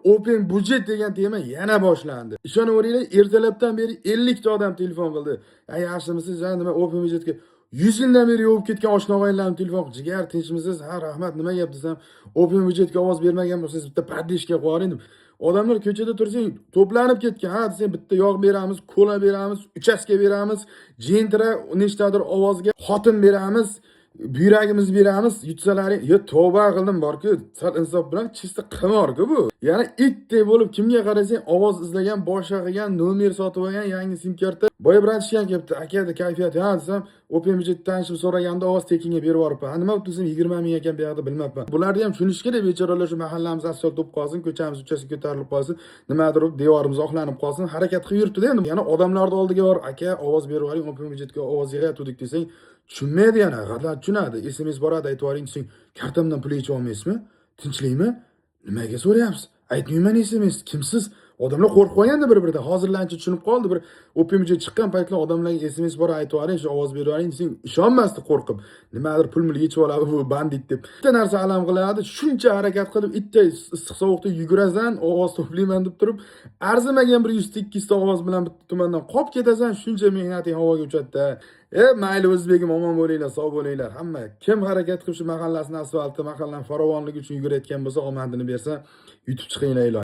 Open budget degan tema yana boshlandi. Ishonaveringlar, ertalabdan beri 50 ta odam telefon qildi. "A, yaxshimisiz? Ha, nima open budgetga 100 yildan beri yovib ketgan oshna og'aynilarim telefon qildi. Jigar, tinchmisiz? Ha, rahmat, nima gap desam, open budgetga ovoz bermagan bo'lsangiz, bitta поддержка qilib yuboring" deb. Odamlar ko'chada tursang to'planib ketgan. Ha desang, bitta yog' beramiz, kola beramiz, uchastka beramiz, Gentra nechtadir ovozga xotin beramiz, buyragimizni beramiz, yutsalaring. Yo, tavba qildim borku, sal insof bilan, чисто qimorku bu. Yana itdek bo'lib kimga qarasang ovoz izlagan, boshqa qilgan, nomer sotib olgan, yangi sim karta. Boya братишка kelibdi, aka, kayfiyat, ha desam, open budget tanishib so'raganda ovoz tekinga berib yuboribman. Ha, nima bo'libdi desam, 20 ming ekan bu yoqda, bilmabman. Bularni ham tushunish kerak, bechoralar, shu mahallamiz asfalt bo'lib qolsin, ko'chamiz uchastka ko'tarilib qolsin, nimadir bo'lib devorimiz oqlanib qolsin, harakat qilib yuribdi endi. Yana odamlarni oldiga borib, aka, ovoz berib yuboring, open budgetga ovoz yig'ayotgandik desang, tushunmaydi yana, g'alati tushunadi. SMS boradi, aytib yuboring desang, kartamdan pul yechib olmaysizmi? Tinchlikmi? Nimaga so'rayapsiz? Aytmayman SMS. Kimsiz? Odamlar qo'rqib qolganda bir-biridan. Hozirlancha tushunib qoldi. Bir open budget chiqqan paytlar odamlarga SMS bor, aytib yuboring, shu ovoz berib yuboring desang, ishonmasdi qo'rqib. Nimadir pul mul yechib oladi bu bandit deb. Bitta narsa alam qiladi, shuncha harakat qilib, itday issiq sovuqda yugurasan, ovoz to'playman deb turib, arzimagan bir 100 ta 200 ta ovoz bilan bitta tumandan qolib ketasan, shuncha mehnating havoga uchadi-da. E, mayli o'zbegim, omon bo'linglar, sog' bo'linglar. Hamma kim harakat qilib shu mahallasini asfalti, mahallani farovonligi uchun yugurayotgan bo'lsa, omadini bersa, yutib chiqinglar iloyim.